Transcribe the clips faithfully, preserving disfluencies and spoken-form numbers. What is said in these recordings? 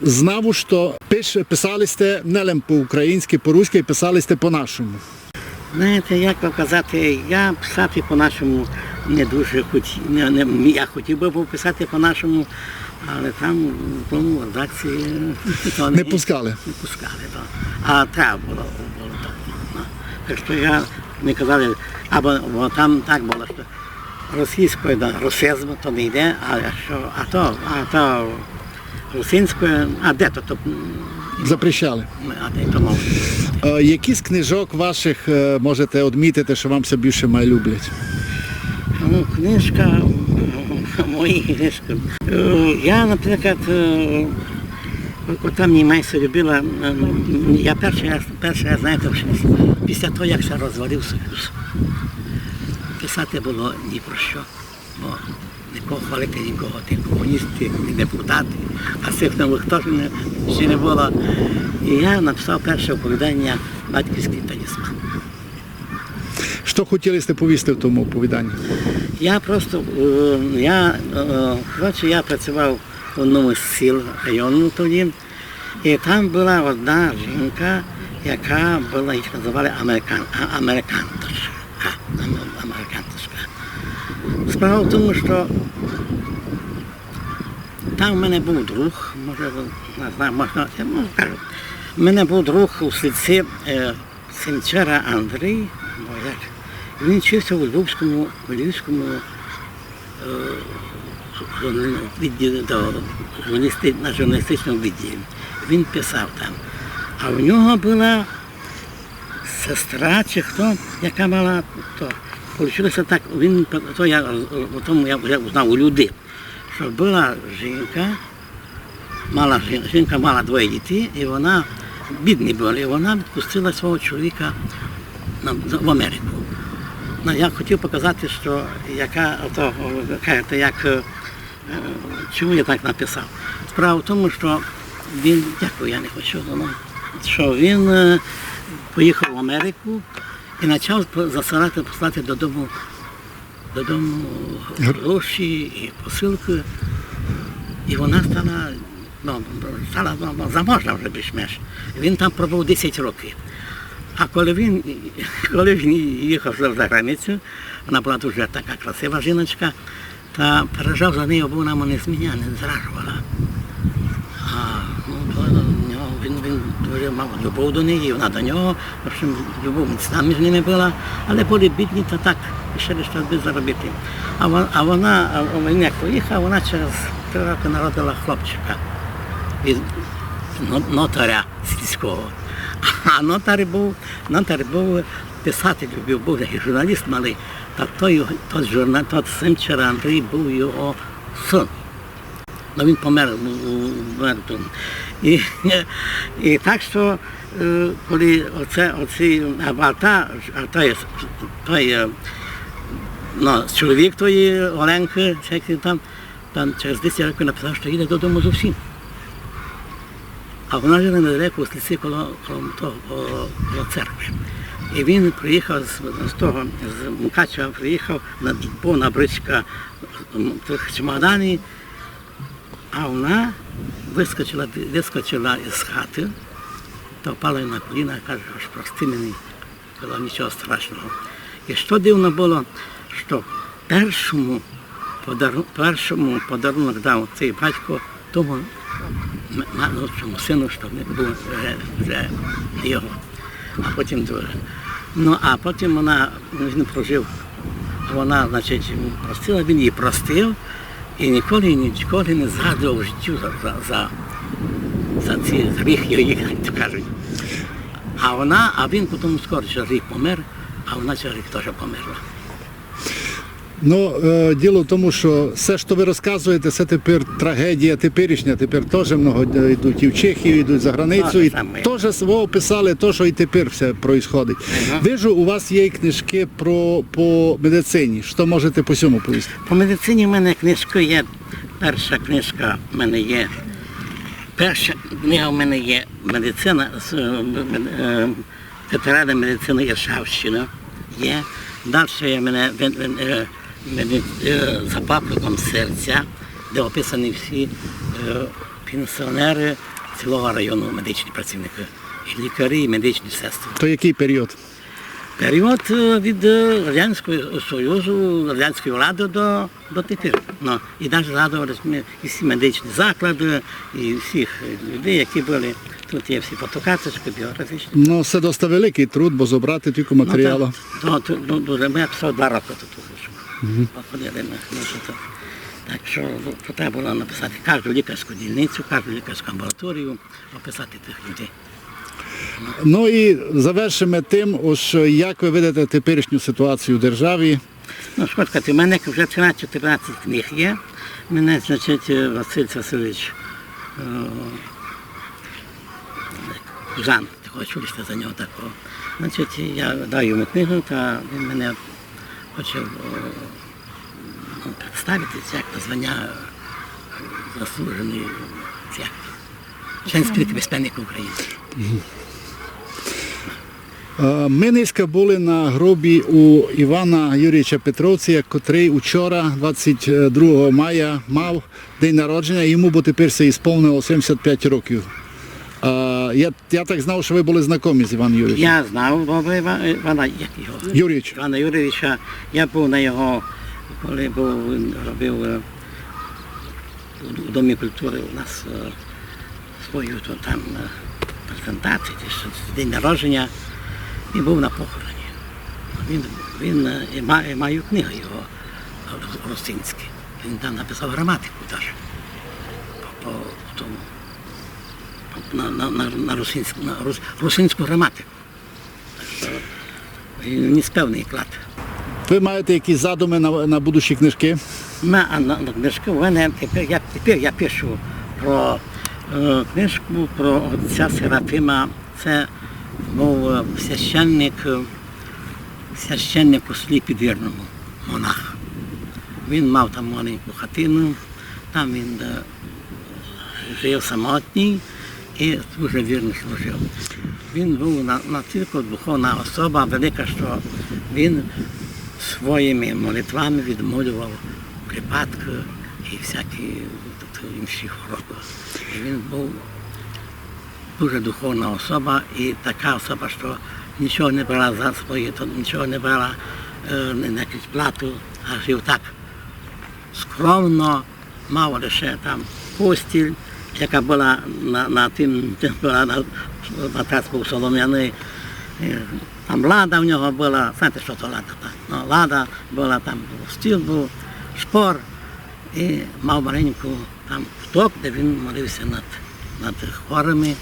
Знаву, што пиш-, писали сьте не лем по-українськи, по-руськи, писали сьте по-нашому. Знаєте, як вам казати, я писати по-нашому не дуже хоч-, не, не, я хотів би був писати по-нашому, але там в тому редакції то Не пускали? Не пускали, так. А треба було, було так. Ну. Так що я не казав, або, бо там так було, що російською, да, русизм, то не йде, а що, а то, а то русинською, а де то, то, м, Запрещали. А де то мов? Е, які з книжок ваших, е, можете одмітити, що вам ся більше май люблять? Ну, книжка, мої книжки. Е, я, наприклад, е, от там мені майже любила, е, я перший раз, перший раз, знаєте, після того, як ся розвалив Союз, писати було ні про що. Бо нікого хвалити, нікого, ті комуністи, ні депутати, а цих нових теж не, ще не було. І я написав перше оповідання «Батьківський талісман». Што хотіли сьте повісти в тому оповіданні? Я просто, е, я, е, коротше, я працював в одному з сіл району тоді, і там була одна жінка, яка була, їх називали американ-, а-, американкаш. А, ам-, американкаш. Справа в тому, що там в мене був друг, може, ви не знаю, можна, я можу кажу. В мене був друг у сільці, е, Сенчара Андрій, бо як, він вчився у Львовському, у Львівському, е, журнал-, відділі, до, журналісти-, на журналістичному відділі. Він писав там. А в нього була сестра чи хто, яка мала, то, получилося так, він, то я, у тому я вже узнав у людей, що була жінка, мала жін-, жінка мала двоє дітей, і вона, бідні були, і вона відпустила свого чоловіка на, в Америку. Ну, я хотів показати, що яка, ото, кажете, як, е, чому я так написав. Справа в тому, що він, дякую, я не хочу, ну, що він, е, поїхав в Америку і почав по-, засилати, послати додому, додому гроші і посилки. І вона стала, ну, стала, ну, заможна вже більш-менш. Він там пробув десять років. А коли він, коли він їхав за, за границю, вона була дуже така красива жіночка, та переживав за неї, бо вона мене зміняла, не зраджувала. А, ну, то, ну, він, він дуже мав любов до неї, і вона до нього. В общем, любов міцна між ними була, але були бідні, та так, пішли, щоб заробити. А вон-, а вона, а він як поїхав, вона через три роки народила хлопчика від но-, нотаря сільського. А нотар був, нотар був писатель, був, був такий журналіст малий, та той, тот журна-, тот Сенчара Андрій був його син. Ну, він помер у, у, у, і, і так, що, е, коли оце, оці, а, а та, а та є, та є, ну, чоловік тої Оленки, чи як він там, там через десять років написав, що їде додому з усім. А вона жила недалеко у сільці коло, коло того, коло, коло церкви. І він приїхав з, з того, з Мукачева приїхав, на, повна бричка, м, тих чемоданів, а вона вискочила, вискочила із хати та впала на коліна і каже: «Ож прости мені, було нічого страшного». І що дивно було, що першому подару-, першому подарунок дав цей батько тому м-, молодшому сину, що не був вже, вже його, а потім дуже. Ну, а потім вона, він прожив, вона, значить, простила, він її простив, і ніколи, ніколи не згадував в житті за, за, за, за ці гріхи, як то кажуть. А вона, а він потім скоро через рік помер, а вона через рік теж померла. Ну, е, діло в тому, що все, що ви розказуєте, це тепер трагедія теперішня, тепер теж много йдуть і в Чехію, йдуть за границю, і теж ви описали те, що і тепер все происходить. Ага. Вижу, у вас є і книжки про, по медицині. Що можете по сьому повісти? По медицині в мене книжки є. Перша книжка в мене є. Перша книга в мене є медицина, с-, е, е, ветерани медицини Іршавщини є. Дальше є в мене вен-, вен-, е, меди-, е, за покликом серця, де описані всі, е, Пенсіонери цілого району, медичні працівники, і лікарі, і медичні сестри. То який період? Період, е, від, е, Радянського Союзу, радянської влади до, до тепер. Ну, і навіть згадували ми і всі медичні заклади, і всіх, е, людей, які були. Тут є всі фотокарточки, біографічні. Ну, се доста великий труд, бо зобрати тілько матеріалу. Ну, так, то, то, ну, дуже. Я писав два роки тут уже. Походили ми, ну, що то. Так що, ну, то треба було написати кожну лікарську дільницю, кожну лікарську амбулаторію, описати тих людей. Ну і завершиме тим, ож як ви видите теперішню ситуацію в державі? Ну, що сказати, у мене вже тринадцять-чотирнадцять книг є. Мене, значить, е, Василь Васильович, е, Жан, такого чули сте за нього такого. Значить, я дав йому книгу, та він мене хоче, е, ну, представити як на звання, е, заслужений, як член спілки письменників України. Е, мы нынька были на гробі у Івана Юрійовича Петровція, котрый учора, двадцять другого мая, мав день народження, йому бы тепер ся ісполнило сімдесят пять років. Е, я, я так знав, што вы были знакомі з Іваном Юрійовичем. Я знав добре Іва-, Івана, як його? Юрійович. Івана Юрійовича. Я був на його, коли був, він робив, е, у, у Домі культури у нас, е, свою то там, е, презентацію, чи щось, день народження, і був на похороні. Він, він, е, і ма-, і маю книгу його, е, русинські. Він там написав граматику даже. По, по тому. На, на, на, на русинську, на рус-, русинську граматику. Так що він вніс певний вклад. Вы маєте якісь задумы на, на будущі книжкы? На, а на, на книжкы у мене тепер, я, тепер я пишу про, е, книжку про отця Серафима. Це був, е, священник, е, священник у селі Підвірному, монах. Він мав там маленьку хатину, там він, е, жив самотній і дуже вірно служив. Він був на, настільки духовна особа велика, що він своїми молитвами відмолював припадки і всякі тут інші хвороби. І він був дуже духовна особа і така особа, що нічого не брала за своє, то нічого не брала, е, ні на якусь плату, а жив так скромно, мав лише там постіль, яка була на, на тим, була на, матрас був солом'яний, е, там лада в нього була, знаєте, що то лада? Та? Ну, лада була, там був стіл, був шпор, і мав маленьку там куток, де він молився над, над хворими.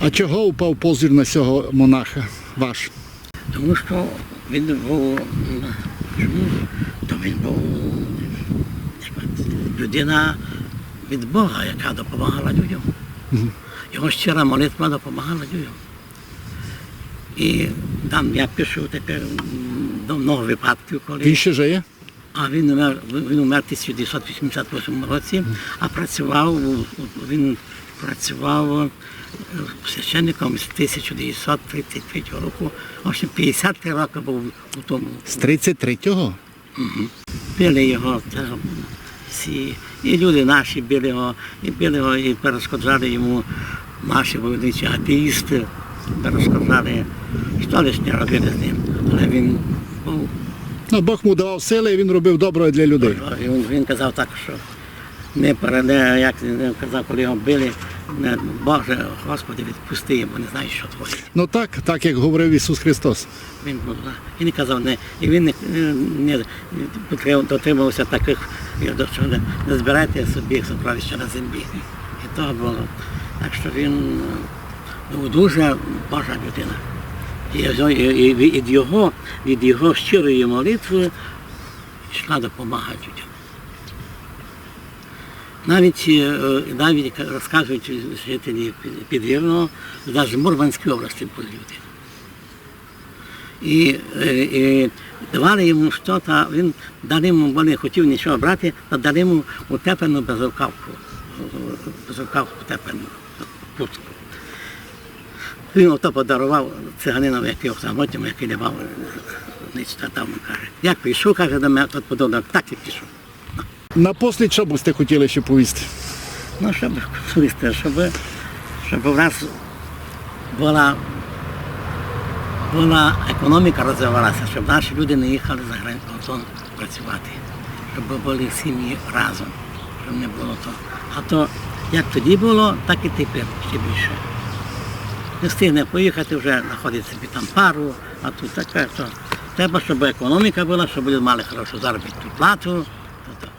А чого упав позір на сього монаха ваш? Тому що він був, м, чому? То він був, як, людина від Бога, яка допомагала людям. Мгм. Його щира молитва допомагала людям. І там я пишу тепер, м, до много випадків, коли... Він ще жиє? А він умер, він умер в тисяча дев'ятсот вісімдесят восьмому році, а працював у, у, він працював, е, священником з тисяча дев'ятсот тридцять третього року. В общем, п'ятдесят три роки був у тому. З тридцять третього? Мгм. Били його, це, всі, і люди наші били його, і били його, і перешкоджали йому наші войовничі атеїсти, перешкоджали, що лиш не робили з ним. Але він був... Ну, Бог му давав сили, і він робив добре для людей. Він, він казав так, що не пере-, не, як він казав, коли його били, не, «Боже, Господи, відпусти їм, бо не знають, що творять». Ну так, так, як говорив Ісус Христос. Він, ну, і не казав, не, і він не, не, не дотримав-, дотримувався таких, як до чого, не, не збирайте собі сокровища на землі. І того було. Так що він, е, був дуже Божа людина. І, і, і від його, від його щирої молитви йшла допомога людям. Навіть, е, навіть, як розказують жителі Під-, Підвірного, навіть з Мурманської області були люди. І, е, і давали йому щось, а він, дали йому, бо не хотів нічого брати, а дали йому утеплену безрукавку, безрукавку утеплену, куртку. Він ото подарував циганинові, який самотньому, який не мав, е, ніч, та там, каже. Як прийшов, каже, до мене тот подарунок, так і пішов. Напослід, што бы сьте хотіли ще повісти? Ну, щоб, вибачте, щоб, щоб у нас була, була економіка розвивалася, щоб наші люди не їхали за гран-, кордон працювати, щоб були сім'ї разом, щоб не було то. А то як тоді було, так і тепер ще більше. Не встигне поїхати, вже знаходиться під там пару, а тут таке, то треба, щоб економіка була, щоб люди мали хорошу заробітну плату. То, то.